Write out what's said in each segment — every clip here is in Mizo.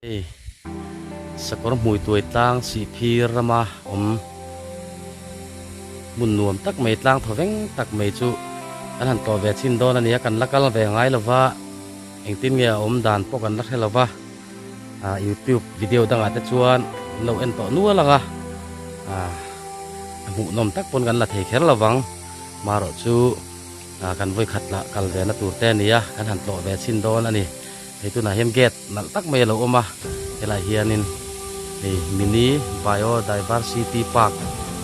Hei sakawr hmui tuai tlang sihphir rama awm hmun nuam tak mai tlang thaw veng tak mai chu kan han tlawh ve chhin dawn a ni a, kan la kal ve ngai lo va, engtin nge a awm dan pawh kan la hre lo va, ah youtube video dangah te chuan an lo en tawh nual ang a, ah a hmuhnawm tak pawn kan la thei kher lo vang, marawh chu ah kan vawikhat lah kal ve na tur te a ni a, kan han tlawh ve chhin dawn a ni. Hei tunah hian gate nalh tak mai a lo awm a, helaiah hianin hei Mini Biodiversity Park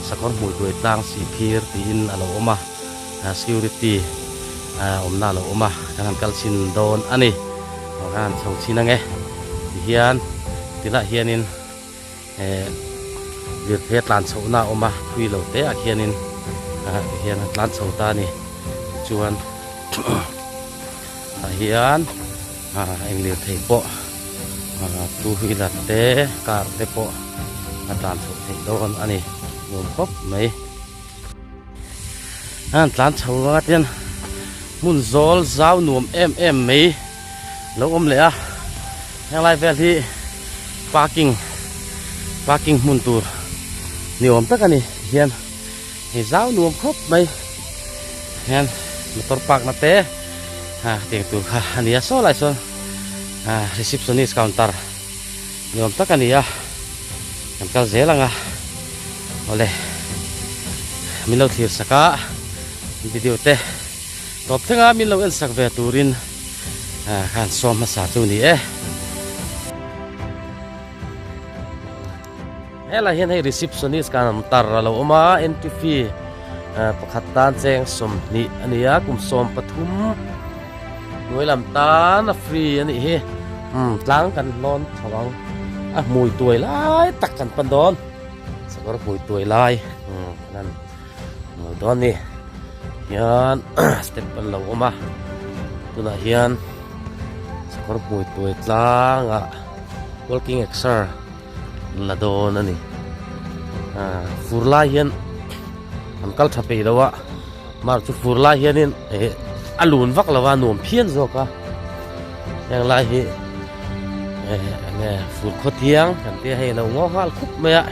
Sakawr Hmuituai Tlang Sihphir tiin a lo awm a, security awmna a lo awm a, kan han kal chhin dawn a ni. Kan han chho chhin ange tihian tilaiah hianin eh lirthei a tlan chhohna a awm a, thui lo te ah khianin tihian a tlan chho ta a ni tichuan. Tah hian ah eng lirthei pawh ah two wheeler te car te pawh a tlan chhoh theih dawn a ni nuam khawp mai a han tlan chho anga tian hmun zawl zau nuam em em mai lo awm leh a henglai vel hi parking parking hmun tur ni awm tak a ni hian. Hei zau nuam khawp mai hian motor park na te ah tiang tur kha a ni a saw lai sawn ah receptionist counter ni awm tak a ni a kan kal zel ang a awle min lo thlir sak a video te tawp thleng a min lo en sak ve turin ah khan sawm hmasa chu a ni e. Helai hian hei receptionist kan awm tar a lo awm a entry fee pakhat tan cheng 20 a ni a kum 13 hnuai lam tan a free a nih hi umm tlang kan hlawn tho ang a hmui tuai lai tak kan pan dawn sakawr hmui tuai lai umm kan han hmu dawn a ni hian step an lo awm a tunah hian sakawr hmui tuai tlangah walking exer. la dawn a ni ah fur lai hian an kal tha peih lo a mar chu fur lai hianin eh a lun vak lo a nuam phian zawk a heng lai hi eh enge fur khaw thiang kan tia hei a lo ngaw nghal khup mai a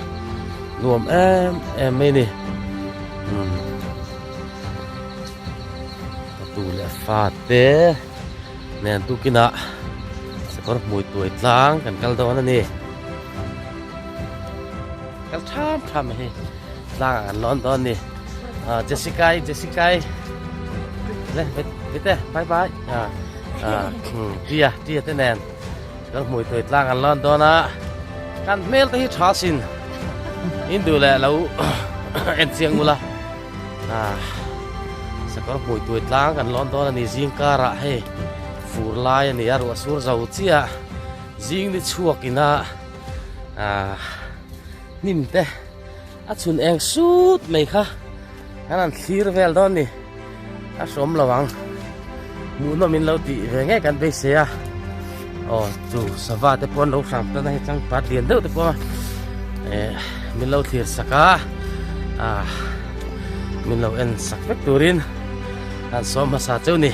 nuam em em mai a ni umm a tu leh fa te. Nen tukinah sakawr hmui tuai tlang kan kal dawn a ni. Kal tham tham hei tlangah kan lawn dawn a ni. Ah Jessica i Jessica i le vite bye bye ah ah Tia Tia te nen sakawr hmui tuai tlang kan lawn dawn a kan hmel te hi tha sin in duh leh lo en chiang ula. Ah sakawr hmui tuai tlang kan lawn dawn a ni zing karah hei fur lai a ni a ruah sur zo chiah zing ni chhuak ina ah hnim te a chhun eng sut mai kha kan han thlir vel dawn a ni a hrawm lo ang hmuhnawm in lo tih ve ngei kan beisei a aw chu sava te pawh an lo hram tan a hei changpat lian deuh te pawh eh min lo thlir sak a ah min lo en sak vek turin an sawm hmasa cheu ni.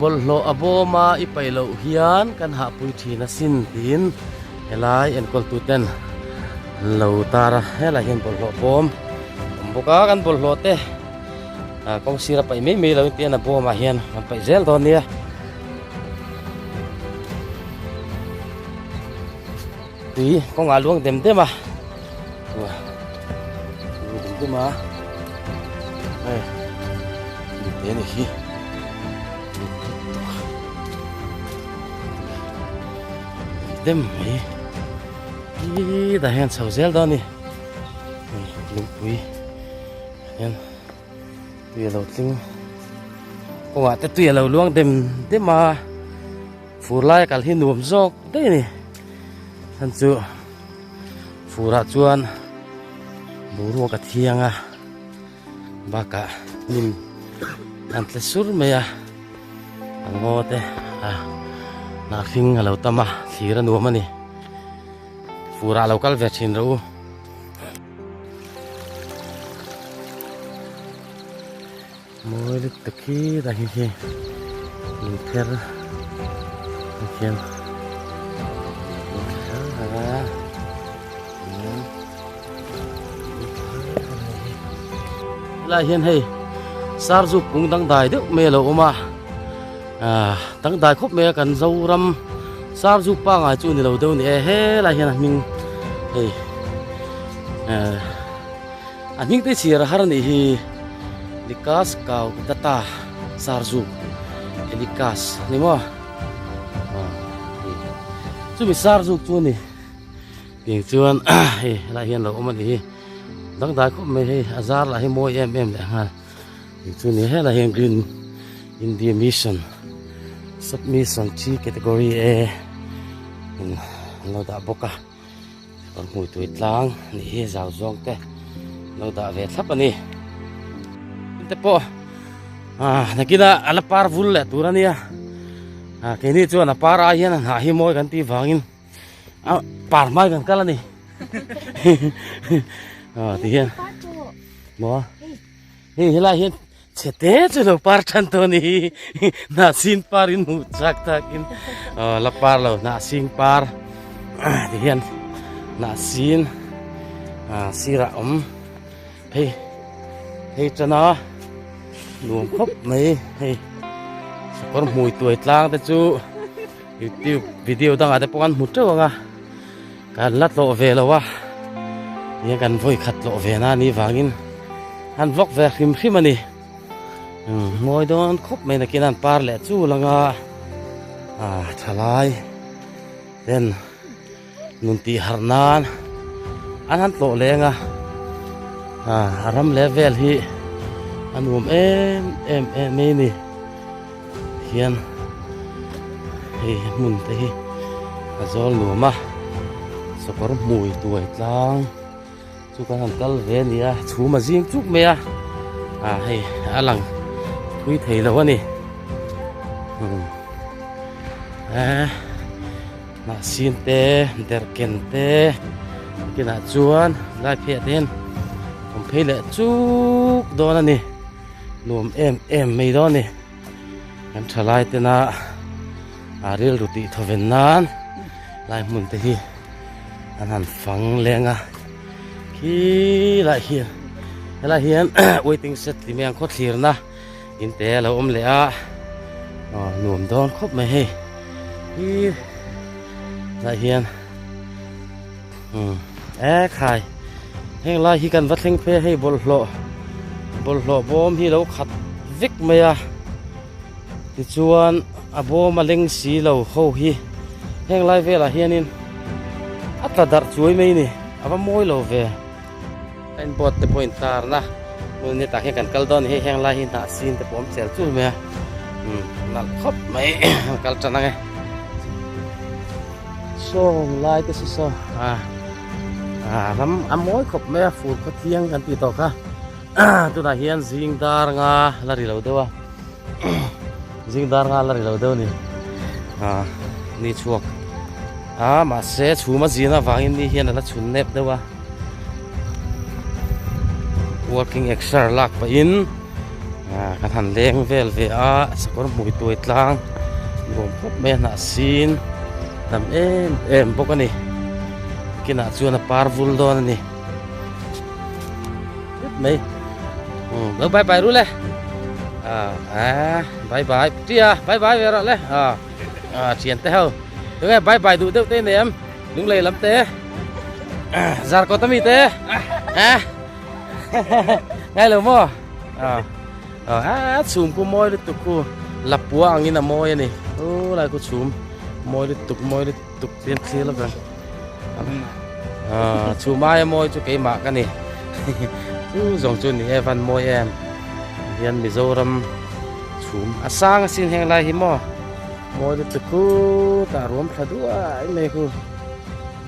Bawlhhlawh a bawma i paih loh hian kan hahpui thin asin tiin helai enkawltu ten an lo tar a helai hian bawlhhlawh bawm a awm bawk a kan bawlhhlawh te ah kawng sira paih mai mai lo in tian a bawmah hian an paih zel dawn nia. Tui kawngah luang dem dem a luang dem dem a hei te ni hi dem mai hi tah hian chho zel dawn a ni lungpui hian tui a lo tling kawngah te tui a lo luang dem dem a. Fur lai a kal hi nuam zawk daih a ni chhan chu furah chuan boruak a thiang a bakah hnim an tle sur mai a a ngaw te a hnah hring a lo tam a thlir a nuam a ni furah lo kal ve thin rawh u. Mawi lutuk hi dah hi khi lungpher ah khian helai hian hei sarzuk kung dangdai deuh mai a lo awm a ah dangdai khawp mai a kan Zoram sarzuk pangngai chu ni lo deuh a ni e helai hian a hming hei eh. A hming te chhiar a har a nih hi Likas Kau Data Sarzuk Elikas ni maw chumi Sarzuk chu a ni tiang chuan hei helai hian lo awm a nih hi dangdai khawp mai hei a zar lah hi mawi em em leh nghal tih chu ni helai hian Green India Mission Sub Mission T Category A in an lo dah bawk a. Kan hmui tui tlang nih hi zau zawng te lo dah ve thlap a ni. Te pawh ah nakina a la par vul leh tur a nia. Ah keini chuan a par ai hian a hnah hi mawi kan tih vangin a par hmai kan kal a ni. Ah ti hian maw hei helai hian Chhe te chu lo par than tawh a ni hi hnahsin par in hmuh chak tak in aw la par lo hnahsing par ti hian hnahsin ah sirah awm phei phei tan a nuam khawp mai hei sakawr hmui tuai tlang te chu youtube video dangah te pawh an hmu teuh ang a kan la tlawh ve lo a nia kan vawi khat tlawh ve na ni vangin an vlog ve hrim hrim a ni umm mawi dawn khawp mai nakin an par leh chu lang a ah thalai ten nun tih harh nan an han tlawh leng a ah a ram leh vel hi a nuam em em em mai a ni. Hian hei hmun te hi a zawl nuam a sakawr hmui tuai tlang chu kan han kal ve a ni a chhum a zing chuk mai a ah hei a lang thui thei lo a ni umm eh hnahsin te derhken te kinah chuan lai pheiah te hian awm phei leh chuk dawn a ni. Nuam em em mai dawn a ni. Kan thalai tena a rilru tih thawven nan lai hmun te hi an han fang leng a. Khi lai hian helai hian waiting shed ti mai ang khaw thlirna in te a lo awm leh a. Aw nuam dawn khawp mai hei. Hi lai hian umm e khai heng lai hi kan va thleng phei a hei bawlhhlawh bawlhhlawh bawm hi lo khat vek mai a tichuan a bawm a leng si lo ho hi heng lai velah hianin a tla darh chuai mai a ni a va mawi lo ve signboard te pawh intarna hmun ni tah hian kan kal dawn a ni hei heng lai hi hnah sin te pawh a awm chel chul mai a umm nalh khawp mai kal tan ang e. Sawng lai te chu saw ah ah ram a mawi khawp mai a fur khaw thiang kan tih tawh kha tunah hian zing dar nga la ri lo deuh a zing dar nga la ri lo deuh a ni ah ni chhuak a mahse chhum a zin avangin ni hian a la chhun nep deuh a working exer lak pahin ah kan han leng vel ve a sakawr hmui tuai tlang nuam khawp mai a hnah sin tam em em bawk a ni kinah chuan a par vul dawn a ni tut mai umm lo bye bye rul e ah ah bye bye tia bye bye ve rawh le ah ah thian te ho tunge bye bye duh deuh te nei em lunglei lam te zarkawt ami te ah ngai lo maw ah ah chhum khu mawi lutuk khu lapua angin a mawi a ni u lai khu chhum mawi lutuk mawi lutuk pian thlir lo vang ah chhum aia mawi chu keimah ka ni chu zawng chu ni e van mawi em hian Mizoram chhum a sang asin heng lai hi maw mawi lutuk khu tah ruam thla duai mai khu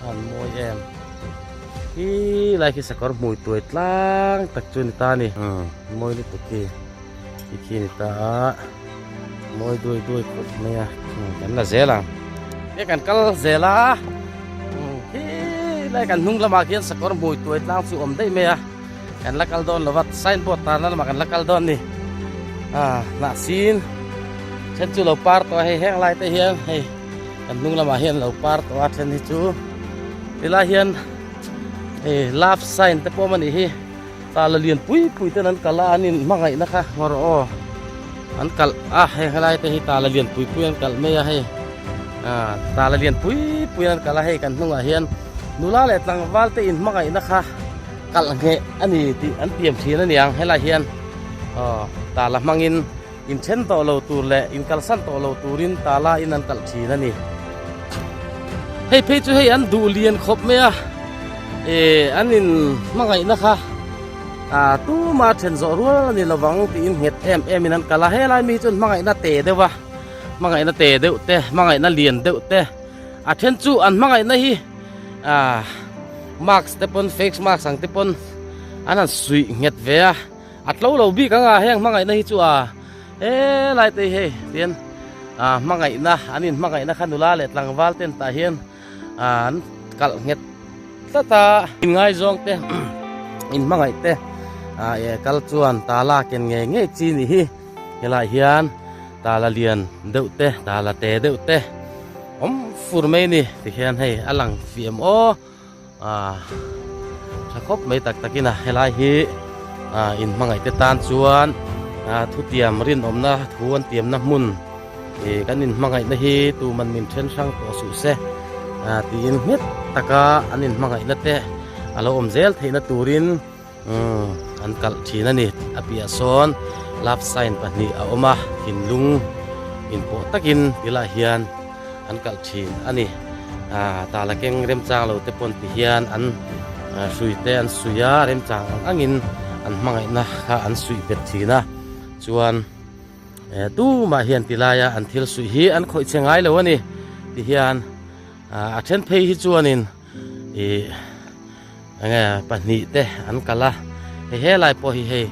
van mawi em. Khi lai khi sakawr hmui tuai tlang tak chu ni ta a ni mawi lutuk khi khi khi ni ta a mawi duai duai khawp mai a kan la zel ang he kan kal zel a khi lai kan hnung lamah khian sakawr hmui tuai tlang chu awm daih mai a kan la kal dawn lo va signboard tarna lamah kan la kal dawn a ni. Ah hnah sin then chu lo par tawh a hei heng lai te hian hei kan hnung lamah hian lo par tawh a then hi chu tilai hian hei love sign te pawh awm a nih hi tala lian pui pui ten an kal a an in hmangaihna kha ngaw rawh aw an kalh a hei helai te hi tala lian pui pui an kalh mai a hei ah tala lian pui pui an kalh a hei kan hnungah hian nula leh tlangval te in hmangaihna kha kalh ngheh a ni tih an tiam thin a niang helai hian aw tala hmangin inthen tawh lo tur leh inkalsan tawh lo turin tala in an kalh thin a ni. Hei phei chu hei an duh lian khawp mai a eh an in hmangaihna kha ah tuma then zawh rual a ni lovang tiin nghet em em in an kal a helai mi hi chuan hmangaihna te deuh a hmangaihna te deuh te hmangaihna lian deuh te a then chu an hmangaihna hi ah mask te pawn face mask ang te pawn an han suih nghet ve a. A tlo lo bik ang a heng hmangaihna hi chu a helai te hi hei tian ah hmangaihna an in hmangaihna kha nula leh tlangval ten tah hian ah an kalh nghet tlat a. In ngaizawng te in hmangaih te ah eh kal chuan tala ken ngei ngei chi nih hi helaiah hian tala lian deuh te tala te deuh te awm fur mai a ni tikhian hei a lang fiam aw. Ah tha khawp mai tak takin a helai hi ah in hmangaih te tan chuan ah thutiam rinawmna thu an tiamna hmun ih kan in hmangaihna hi tuman min then hrang tawh suh se ah tiin nghet taka an in hmangaihna te a lo awm zel theihna turin umm an kalh thin a ni a piah sawn love sign pahnih a awm a thinlung inpawh takin tilai hian an kalh thin a ni ah tala keng remchang lo te pawn ti hian an hrui te an suih a remchang ang angin an hmangaihna kha an suih bet thin a chuan eh tumah hian ti laia an thil suih hi an khawih che ngai lo a ni ti hian ah a then phei hi chuanin ih enge pahnih te an kal a hei helai pawh hi hei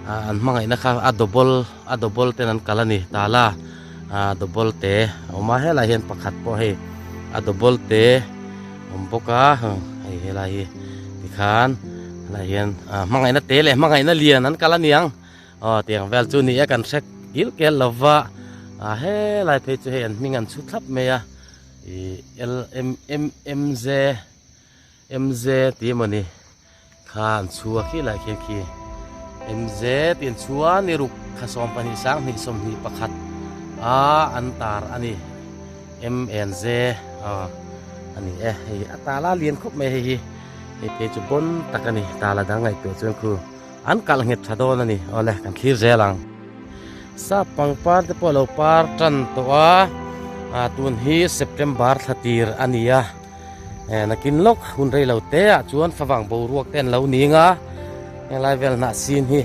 ah an hmangaihna kha a double a double ten an kal a ni tala ah double te a awm a helai hian pakhat pawh hei a double te a awm bawk a hei helai hi tikhan helai hian ah hmangaihna te leh hmangaihna lian an kal a niang aw tiang vel chu ni e kan hre kil kel lova ah helai phei chu hei an hming an chhu thlap mai a ih l m m m j MZ tih emawni kha an chhu a khi lai khian khi MZ tih an chhu a ni ruk thla 12 sang hnih 21 a an tar a ni MNZ aw a ni e hei a tala lian khawp mai hei hi hei phei chu bawn tak a ni tala dang ngaihtuah chuan khu an kalh nghet tha dawn a ni awle kan thlir zel ang. Sap pangpar te pawh a lo par tan tawh a ah tun hi September thla tir a ni a. Eh nakin lawk hun rei lo te ah chuan favang boruak te an lo ning a helai vel hnah sin hi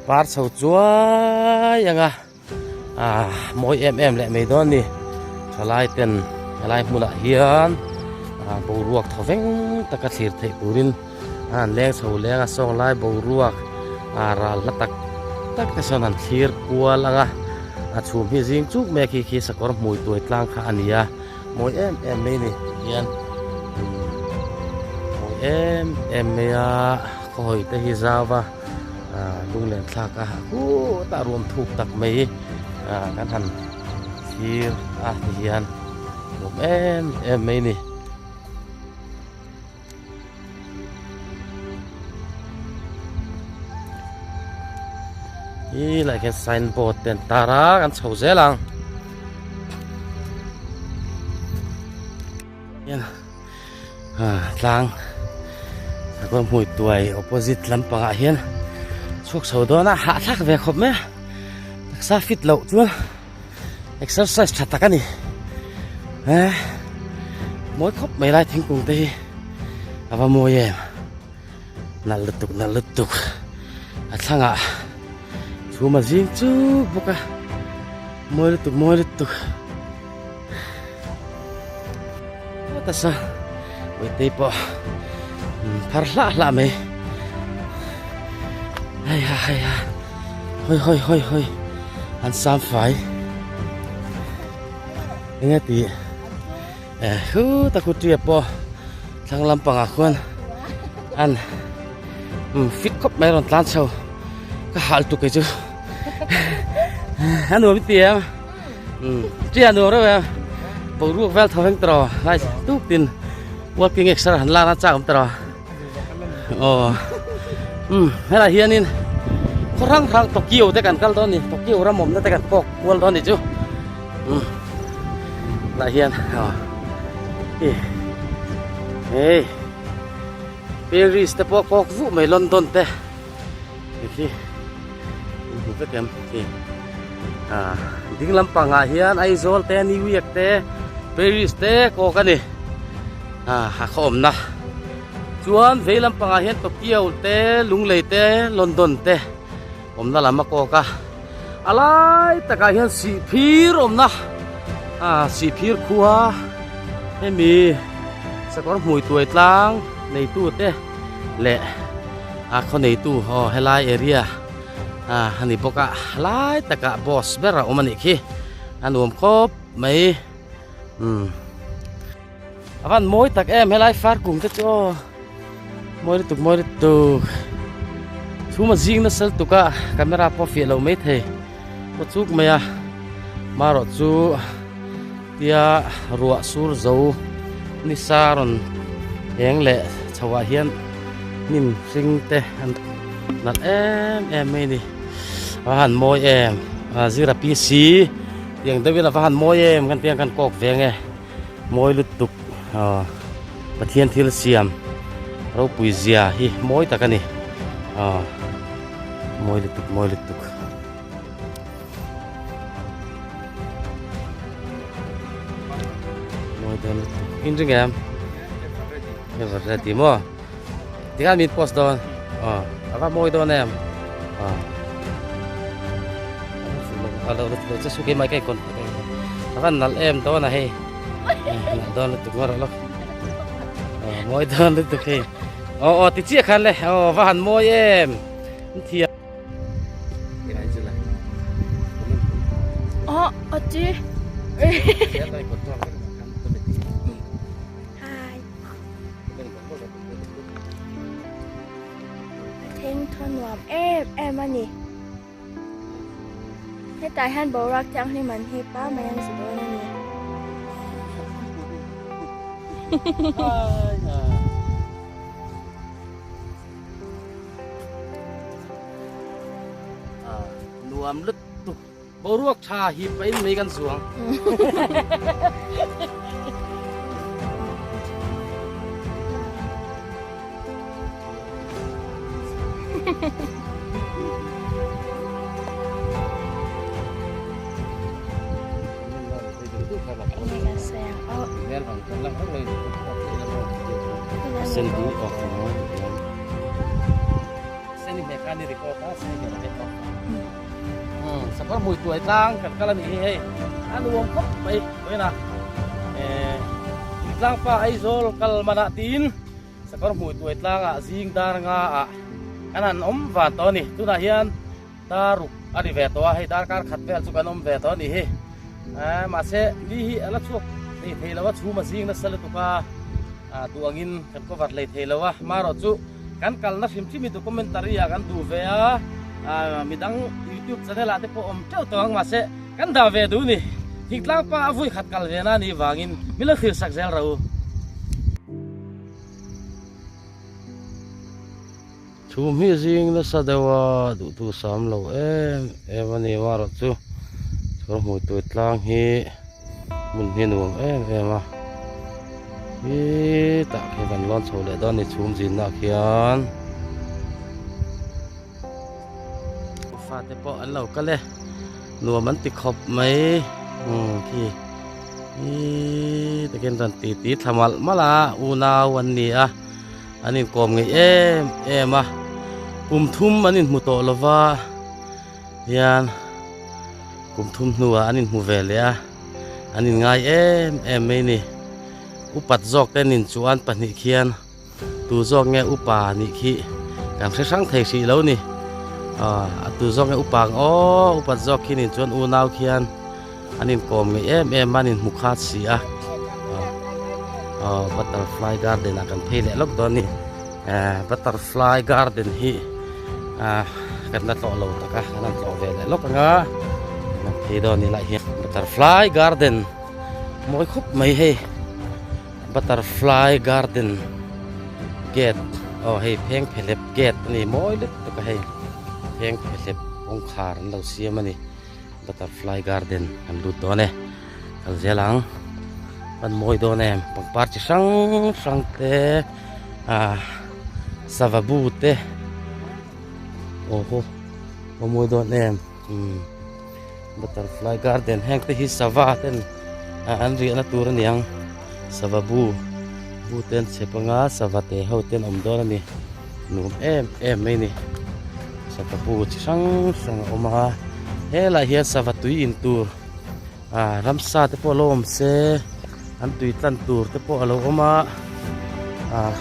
par chho chuai ang a ah mawi em em leh mai dawn a ni thalai ten helai hmunah hian ah boruak thaw veng taka thlir theih turin a han leng chho leng a sawng lai boruak ah ral hla tak tak te sawn han thlir kual ang a a chhum hi zing chuk mai a khi khi sakawr hmui tuai tlang kha a ni a. Mawi em em mai ni hian mawi em em mai a khaw hawi te hi zau a ah lunglen thlak a khutah ruam thuk tak mai ah kan han thlir a ti hian nuam em em mai ni. Hi lai khian signboard te an tar a kan chho zel ang hian ah tlang sakawr hmui tuai opposite lampangah hian chhuak chho dawn a hahthlak ve khawp mai a taksa fit loh chuan. Exercise tha tak a ni eh mawi khawp mai lai thingkung te hi a va mawi em nalh lutuk nalh lutuk a thlangah chhum a zing chuk bawk a mawi lutuk mawi lutuk tasa uite pawh phar hlah hlah mai hei ha hei ha hawi hawi hawi hawi an sam fai enge tih eh khutah khu tia pawh thlang lampangah khuan an fit khawp mai a rawn tlan chho ka hal tuk kei chu. A nuam i ti em? Ṭia nuam reuh em? Boruak vel tho veng tawh lai tuk tin walking exer han lak a chak awm tawh aw um helai hianin khaw hrang hrang Tokyo te kan kal dawn a ni Tokyo ram awmna te kan kawk kual dawn a ni chu um lah hian aw hi hei Paris te pawh kawk vuh mai London te. Hei hmu vek em khi ah ding lampangah hian Aizawl te New York te Paris te kawk a ni ah a khaw awmna chuan vei lampangah hian Tokyo te Lunglei te London te awmna lam a kawk a a lai takah hian Sihphir awmna ah Sihphir khua hemi sakawr hmui tuai tlang neitu te. leh a khaw neitu aw helai area ah a ni bawk a lai takah boss ber a awm a nih khi a nuam khawp mai umm a van mawi tak em helai far kum te chu aw mawi lutuk mawi lutuk chhum a zing nasa lutuk a camera pawh a fiah lo maithei kaw chuk mai a marawh chu. Tia ruah sur zo nisa rawn eng leh chho ah hian hnim hring te an nalh em em mai a ni a va han mawi em zira PC tiang deuh in a va han mawi em kan tia kan kawk ve nge mawi lutuk aw Pathian thil siam ropui zia hi mawi tak a ni aw mawi lutuk mawi lutuk. In ring em ever ready maw tikhan min post dawn aw a va mawi dawn em aw a lo lo che su keimah ka inkawn a va nalh em dawn a hei nalh dawn lutuk ngaw rawh lawk aw mawi dawn lutuk hei aw aw ti chiah khan le aw va han mawi em thiam. Oh, 어찌? Hi. Theng thaw nuam em em a ni. Hetah hian boruak thianghlim an hip a, mai an zu dawn a ni. Nuam lutuk boruak tha hip pahin mai kan zuang. Sakawr hmui tuai tlang kan kal a nih hi hei a nuam khawp mai vawiin a tlang pa Aizawl kal manah tiin sakawr hmui tuai tlangah zing dar nga ah kan han awm van tawh a ni tunah hian dar ruk a ri ve tawh a hei darkar khat vel chu kan awm ve tawh a nih hi mahse ni hi a la chhuak thei thei lo a chhum a zing nasa lutuk a. Ah duh angin kan cover hlei thei lo a, marawh chu kan kalna hrim hrim hi documentary ah kan duh ve a, ah midang youtube channel ah te pawh awm teuh tawh ang mahse kan dah ve duh ni, thingtlang pa a vui khat kal ve na nih vangin min lo thlir sak zel ro. Chhum hi zing nasa deuh a duhtu sam lo em em a ni marawh chu chhawr hmui tui tlang hi hmun hi nuam em em a hetah khian kan lawn chho leh dawn a ni chhum zinna ah khian fate pawh an lo kal e nuam an ti khawp mai umm khi takin rawn ti ti thla malh malh a unau an ni a. An inkawm ngei em em a, kum thum an inhmu tawh lo va, hian kum thum hnuah an inhmu ve leh a, an inngai em em mai a ni. Upat zawk te nin chuan pahnih khian tu zawk nge upa nih khi kan hre hrang thei hrih lo ni. Aw a tu zawk nge upa ang aw upat zawk khi nin chuan unau khian an inkawm ngei em em a, an inhmu khat si a. Aw butterfly garden ah kan phei leh lawk dawn a ni eh butterfly garden hi ah kan la tlawh lo tak a kan han tlawh ve leh lawk ang a. Phei dawn ni lah hian butterfly garden mawi khawp mai hei butterfly garden gate aw hei pheng phehlep gate a ni mawi lutuk a hei pheng phehlep kawngkhar an lo siam a ni butterfly garden kan lut dawn e kal zel ang an mawi dawn em pangpar chi hrang hrang te ah sava bu te aw haw a mawi dawn em. Umm butterfly garden heng te hi sava ten an riahna tur a niang sava bu bu te an chhep anga sava te ho te an awm dawn a ni nuam em em mai a ni sava bu chi hrang hrang a awm a helaiah hian sava tui in tur ah ramsa te pawh lo awm se an tui tlan tur te pawh a lo awm a ah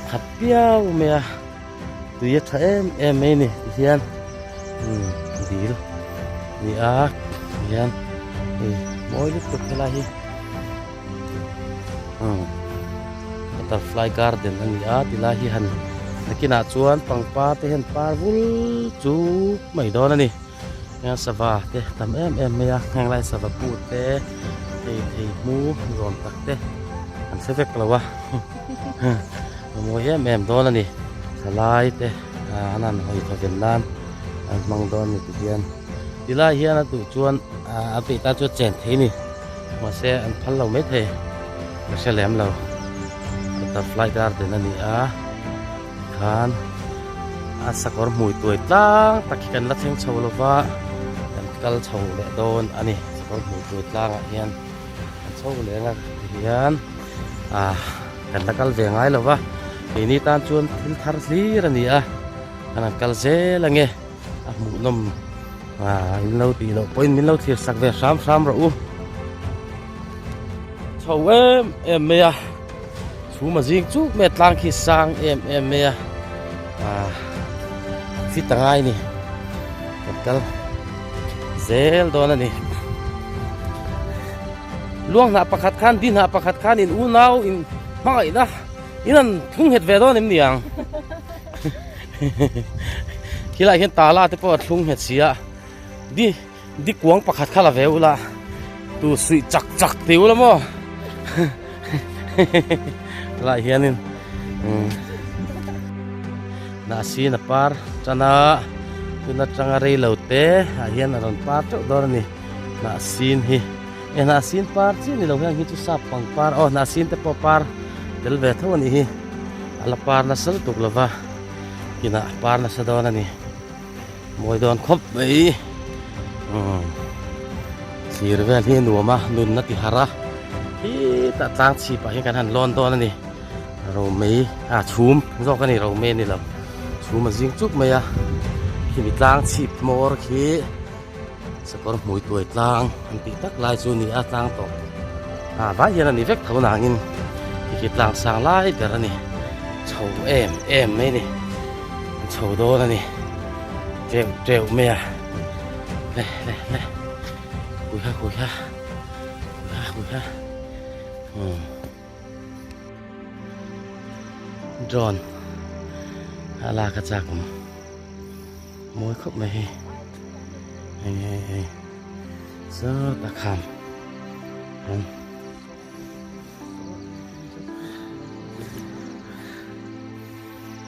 khat piau mai a. Tui a tha em em mai a ni tihian umm dil a ni a tihian hei mawi lutuk helai hi umm butterfly garden a ni a tilai hi han nakinah chuan pangpar te hian par vul chuk mai dawn a ni heng sava te tam em em mai a heng lai sava bu te hei thei hmu nuam tak te an hre vek lo a. A mawi em em dawn a ni thalai te an han hawi thaw vel nan an hmang dawn a ni tihian tilai hian a duh chuan a peih tan chuan chen thei a ni mahse an phal lo maithei ka hre lem lo butterfly garden a ni a tikhan a sakawr hmui tuai tlang tak hi kan la thleng chho lo va kan kal chho leh dawn a ni sakawr hmui tuai tlangah hian kan chho leh ang a tihian ah. Kan la kal ve ngai lo va, keini tan chuan thil thar hlir a ni a, kan han kal zel ange, a hmuhnawm ah in lo tih loh pawhin min lo thlir sak ve hram hram rawh u. Chho em em mai a, chhum a zing chuk mai a, tlang khi sang em em mai a, ah fit a ngai a ni, kan kal zel dawn a ni. Luang hnah pakhat khan di hnah pakhat khan in unau in hmangaihna in an thlung nghet ve dawn em ni ang khilaiah hian tala te pawh a thlung nghet si a di di kuang pakhat kha la ve ula tu suih chak chak ti ula maw tilaiah hianin umm hnah sin a par tan a tun atanga rei lo te ah hian a rawn par teuh dawn a ni. Hnah sin hi e hnah sin par chiah ni lo hian hi chu sap pangpar aw hnah sin te pawh par tel ve tho a nih hi a la par nasa lutuk lo va kinah par nasa dawn a ni mawi dawn khawp mai umm thlir vel hi a nuam a nunna ti harh a khitah tlang chhipah hian kan han lawn dawn a ni romei ah chhum zawk a ni romei a ni lo chhum a zing chuk mai a khimi tlang chhip hmawr khi. Sakawr hmui tuai tlang an tih tak lai chu a ni a tlang tawp ah vai hian a ni vek tho nangin khi khi tlang sang lai ber a ni chho em em mai a ni an chho dawn a ni teuh teuh mai a le le le hui ha hui ha hui ha hui ha umm drone a lak a chak awm. Mawi khawp mai hei hei hei hei zat a kham an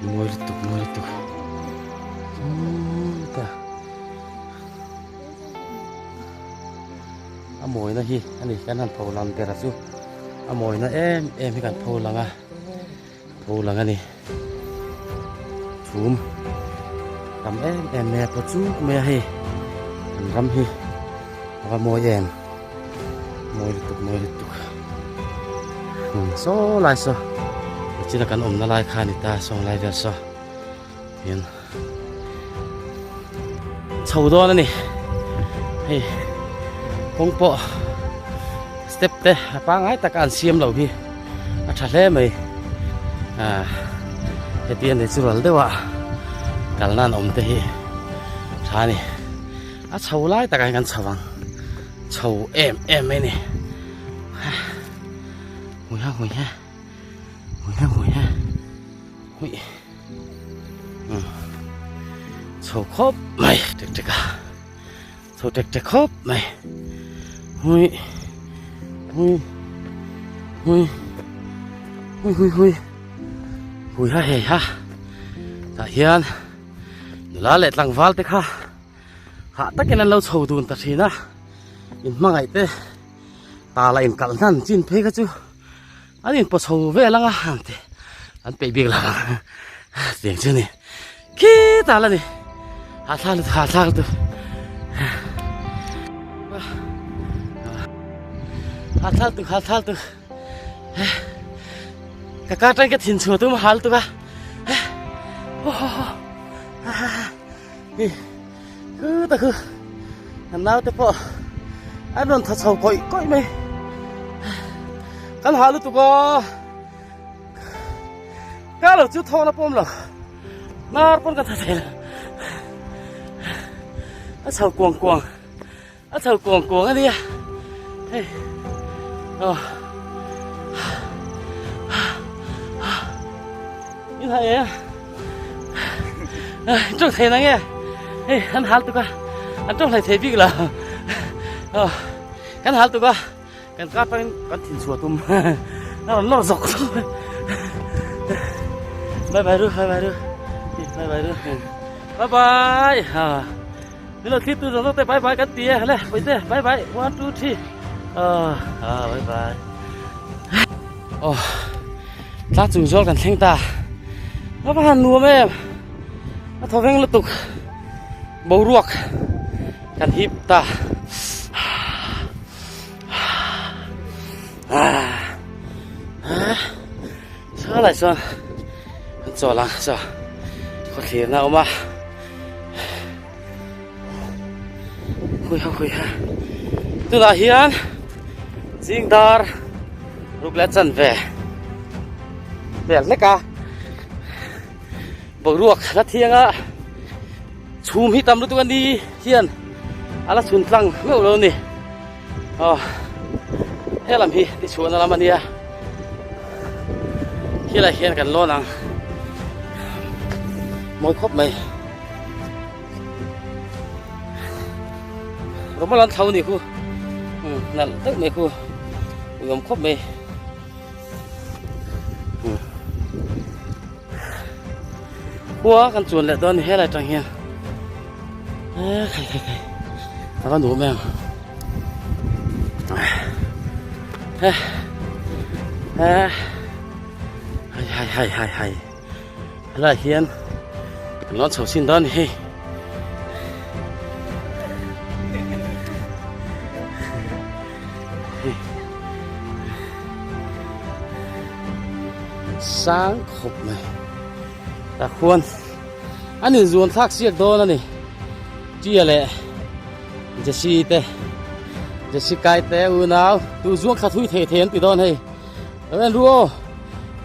mawi lutuk mawi lutuk ta a mawina hi ani kan han pho lang ber a chu a mawina em em hi kan pho lang a. Tho lang a ni. Chhum tam em em mai a paw chuk mai a hei kan ram hi a va mawi em mawi lutuk mawi lutuk hmun saw lai saw nichina kan awmna lai kha a ni ta saw lai vel saw hian chho dawn a ni hei kawng pawh step te a pangai taka an siam lo hi a tha hle mai ah heti a natural deuh a kal nan awm te hi tha a ni a chho lai takah hian kan chho ang chho em em mai a ni hui ha hui ha hui ha hui ha hui chho khawp mai tek tek a. Chho tek tek khawp mai. Hui hui hui hui hui hui hui ha hei ha tah hian nula leh tlangval te kha hah takin an lo chho dun ta thin a in hmangaih te tala in kalh hnan chin phei kha chu an in paw chho vel ang a ang te an peih bik lo ang tiang chu a ni khitah la ni hahthlak lutuk hahthlak lutuk hahthlak lutuk hahthlak lutuk ka kar tang ka thin chhuah tum a hal lutuk a khutah khu an naute pawh an rawn tha chho kawih kawih mai kan hah lutuk aw ka lo chu thawk la pawm lo hnar pawn ka tha thei lo a chho kuang kuang a chho kuang kuang a nia hei aw in hai e tawng thei na nge hei an hal tuk a an tawng hlei thei bik lo aw kan hal tuk a Kan kar tangin kan thin chhuah tum a rawn lawr zawk zawk mai. Bye bye ru, bye bye ru. Bye bye ru. Bye bye. Ha. Min lo thlir tu zawk zawk te bye bye kan ti e. Le, pawite bye bye. 1 2 3. Ah, ah bye bye. Oh. Tlang chung zawl kan thleng ta. A va han nuam em. A thaw veng lutuk. Boruak kan hip ta. Saw lai chuan an chawl ang saw khaw thlirna a awm a hui ha hui ha tunah hian zing dar ruk leh chanve vel hlek a boruak la thiang a chhum hi tam lutuk a ni hian a la chhun tlang meuh lo a ni aw helam hi ti chhuahna lam a nia helai hian kan lawn ang mawi khawp mai rawmal an thlo a ni khu nalh deuh mai khu uiawm khawp mai. Khua kan chuan leh dawn a ni helai atang hian eh khai khai khai a va nuam em eh eh hai hai hai hai hai helai hian kan lawn chho sin dawn a ni hei. Sang khawp mai tah khuan an inzuan thlak siak dawn a ni Tia leh Jessie te Jessica te unau tu zuang thla thui thei thei an ti dawn hei lo en ru aw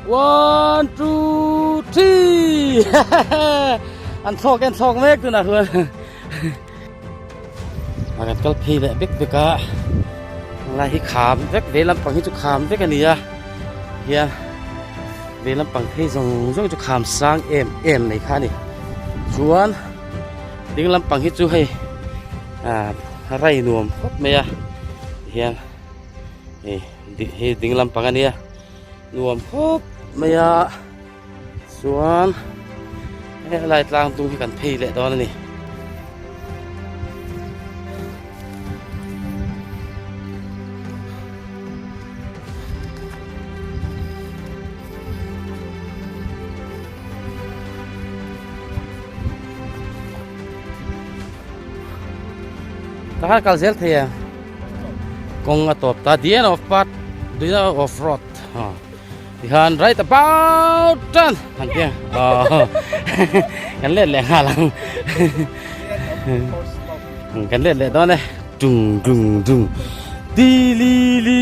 one two three an thlawk en thlawk mek tunah khuan. A kan kal phei leh vek vek a lai hi kham vek vei lampang hi chu kham vek a ni a hian vei lampang phei zawng zawng chu kham sang em em mai kha a ni chuan ding lampang hi chu hei ah rai nuam khawp mai a hian hei hei ding lampang a nia nuam khawp mai a. Chuan helai tlang tung hi kan phei leh dawn a ni. Tahan kal zel thei a kawng a tawp ta the end of part the end of road. Tikhan right about tan han tia oh kan let leh nghal ang kan let leh dawn e tung tung tung ti li li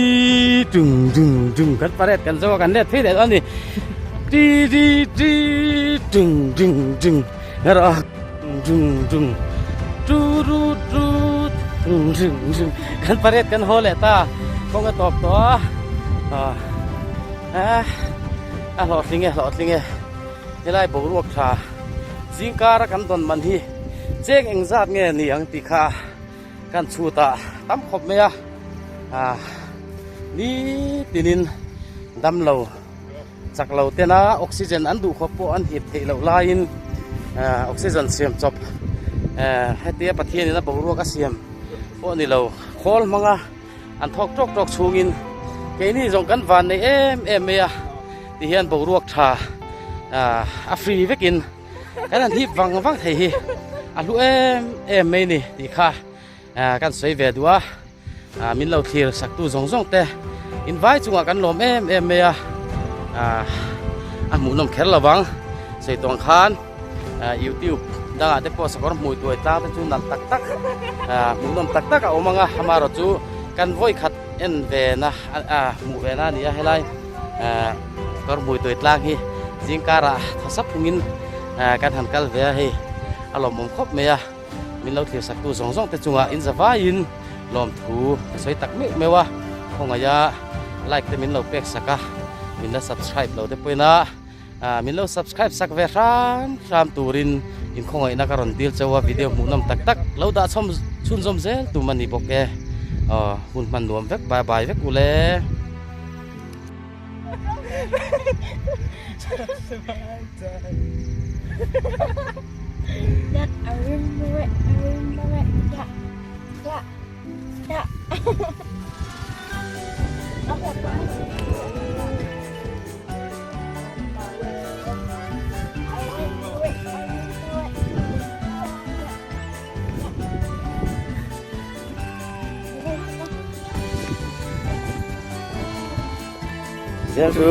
tung tung tung kan parade kan zo kan let phei leh dawn ni ti ti ti tung tung tung erawh tung tung tu ru tu tung tung tung kan parade kan haw leh ta kawng a tawp tawh a ah. Eh, a hlawhtling e, hlawhtling e. Helai boruak tha zingkara kan dawn man hi cheng engzat nge ni ang tih kha Kan chhut ah tam khawp mai a, ah nitinin damlo chak lo tena oxygen an duh khawp pawh an hip theih loh laiin ah oxygen siam chawp eh hetia Pathianin a boruak a siam pawh ni lo khawl hmanga an thawk tawk tawk chhungin keini zawng kan van nei em em mai a tihian boruak tha ah a free vekin. Kan han hip vang vang thei hi a hlu em em mai ni tih kha kan sawi ve duh a, min lo thlir sak tu zawng zawng te in vai chungah kan lawm em em mai a, a hmuhnawm kher lo vang sawi tawng khan youtube dangah te pawh sakawr hmui tuai tlang te chu nalh tak tak hmuhnawm tak tak a awm ang a, amaherawh chu kan vawi khat en ve na hmuh ve na a ni a helai. Kawr hmui tuai tlang hi zing karah tha sap phungin kan han kal ve a hei a lawmawm khawp mai a min lo thlir saktu zawng zawng te chungah in za vaiin lawmthu ka sawi tak meuh meuh a khawngaih a like te min lo pek sak a min la subscribe lo te pawhin a min lo subscribe sak ve hram hram turin in khawngaihna ka rawn dil chauh a video hmuhnawm tak tak lo dah chhawm chhunzawm zel tum a ni bawk e aw hun hman nuam vek bye bye vek ule. Zel chu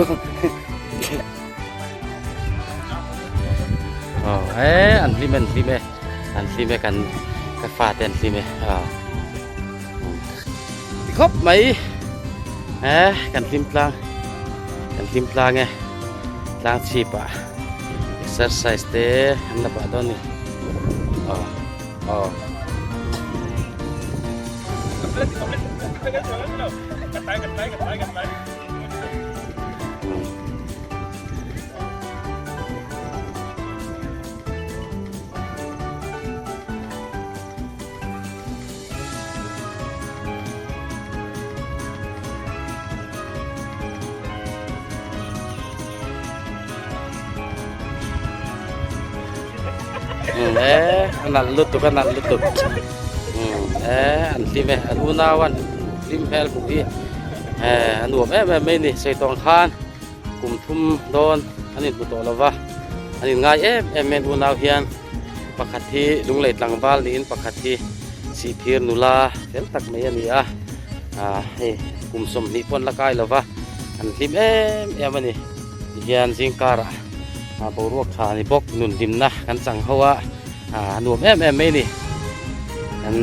Oh e an hlim an hlim e an hlim e kan ka fa te an hlim e oh ti khawp mai e kan hlim tlang kan hlim tlang e tlang chhip ah exercise te an la pah dawn a ni oh oh. E a nalh lutuk a nalh lutuk e an hlim e an unau an hlim hmel hmuh hi e a nuam em em mai a ni sawi tawng khan kum thum dawn an inhmu tawh lo va an inngai em em mai an unau hian pakhat hi lunglei tlangval niin pakhat hi sihphir nula fel tak mai a ni a ah hei kum 20 pawh an la kai lo va an hlim em em a ni tihian zingkarah ah boruak tha a ni bawk nun hlimna kan chang ho a ah a nuam em em mai a ni kan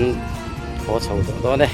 haw chho tawh dawn e.